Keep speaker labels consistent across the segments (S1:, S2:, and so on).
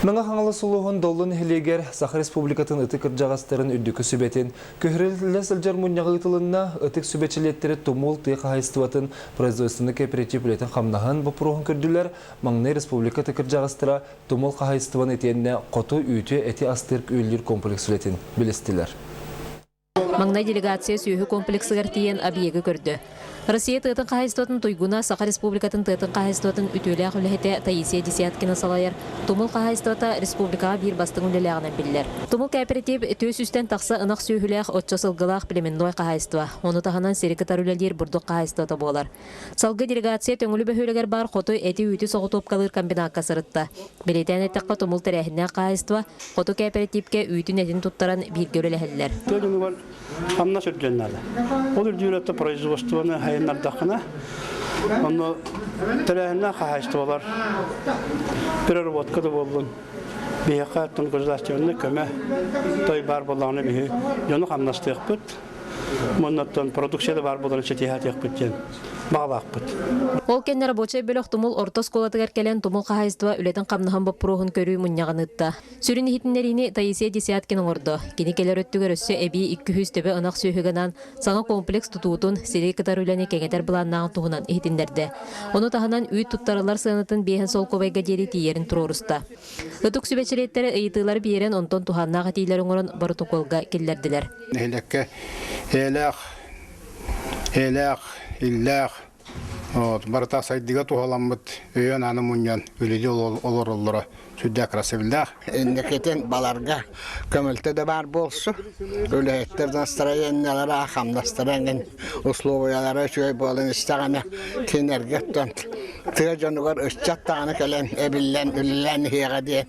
S1: Мэҥэ Хаҥалас улууһун Доллу нэһилиэгэр Саха Республикатын ытык кырдьаҕастарын үрдүкү сүбэтин көһөрүллэ сылдьар мунньаҕа ыытылынна. Ытык сүбэ чилиэттэрэ Тумул тыа хаһаайыстыбатын производственнай кооператив үлэтин-хамнаһын боппуруоһун көрдүлэр. Маҥнай республика ытык кырдьаҕастара Тумул хаһаайыстыбаны итиэннэ хоту үүтү эти астыыр үөллүүр комплекс үлэтин билистилэр.
S2: Маҥнай делегация сүөһү комплексыгар тиийэн объегы көрдө. Россия тыатын хаһаайыстыбатын туйгуна, Саха Республикатын тыатын хаһаайыстыбатын үтүөлээх үлэһитэ Таисия Десяткина салайар Тумул хаһаайыстыбата республикаҕа биир бастыҥ үлэлээҕинэн биллэр. Тумул кооператив 400-тэн тахса ынах сүөһүлээх, оччо сылгылаах племенной хаһаайыстыба. Ону таһынан сири кытары үлэлиир бурдук хаһаайыстыбата буолар. Салгыы делегация Төҥүлү бөһүөлэгэр баар хоту эти-үүтү соҕотуопкалыыр комбинакка сырытта. Бэлиэтээн эттэххэ, тумул тэрээһиннээх хаһаайыстыба хоту кээпэрэтиипкэ үүтүн-этин туттаран бииргэ үлэлэһэллэр.
S3: Тыа дьонугар хамнас үрдүөн наада. Ол үрдүүр производствоны хайыннардаххына, онно тэрээһиннээх хаһаайыстыбалар переработка да буоллун, биһиэхэ оттон государственнай көмө той баар буоллаҕына биһи дьону хамнастыахпыт, Муннаттан продукция да баар буоларын ситиһээтиэхпит диэн баҕалаахпыт.
S2: Ол кэннэ рабочай бөлөх Тумул орто оскуолатыгар кэлэн Тумул хаһаайыстыба үлэтин-хамнаһын боппуруоһун көрүү мунньаҕын ыытта. Сүрүн иһитиннэриини Таисия Десяткин оҥордо. Кини кэлэр өттүгэр өссө эбии 200 төбө ынах сүөһүгэ анаан саҥа комплекс тутуутун, сири кытары үлэни кэҥэтэр былааннааҕын туһунан иһитиннэрдэ. Ону таһынан үүт туттарыллар сыанатын биэһин солкуобайга диэри тиийэрин туруоруста. Ытык сүбэ чилиэттэрэ ыйытыылары биэрэн, онтон туһааннаах этиилэри оҥорон боротокуолга киллэрдилэр.
S4: Нэһилиэккэ эйэлээх, эйэлээх, иллээх, вот, барыта сайдыыга туһаламмыт өйөн-ааны мунньан үлэлии олороллоро сүрдээх красивиллээх.
S5: Инникитин баларга көмөлтө да баар буолсу, үлэһиттэр настроениелара, хамнастара эҥин условиялара үчүгэй буолан истэҕинэ кинилэргэ оттон тыа дьонугар ыччат даҕаны кэлэн эбиллэн үлэлээн иһиэҕэ диэн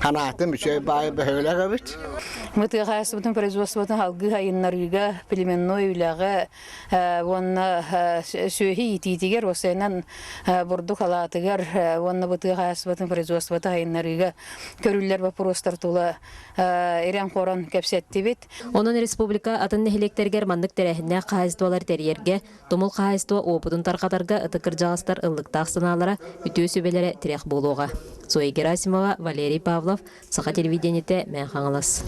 S5: санаатым үчүгэй баайы бөһүөлэк эбит.
S6: Мы тыа хаһаайыстыбатын производствотын салгыы сайыннарыыга, племенной үлэҕэ уонна сүөһү иитиитигэр, уопсайынан бурдук халаатыгар уонна бу тыа хаһаайыстыбатын производствота сайыннарыыга көрүллэр боппуруостар тула ирэн-хорон кэпсэттибит.
S2: Онон республика атын нэһилиэктэригэр маннык тэрээһиннээх хаһаайыстыбалар тэрийэргэ Тумул хаһаайыстыба уопутун тарҕатарга ытык кырдьаҕастар ыллыктаах санаалара, үтүө сүбэлэрэ тирэх буолуоҕа. Зоя Герасимова, Валерий Павлов, Саха телевидениетэ, Мэҥэ Хаҥалас.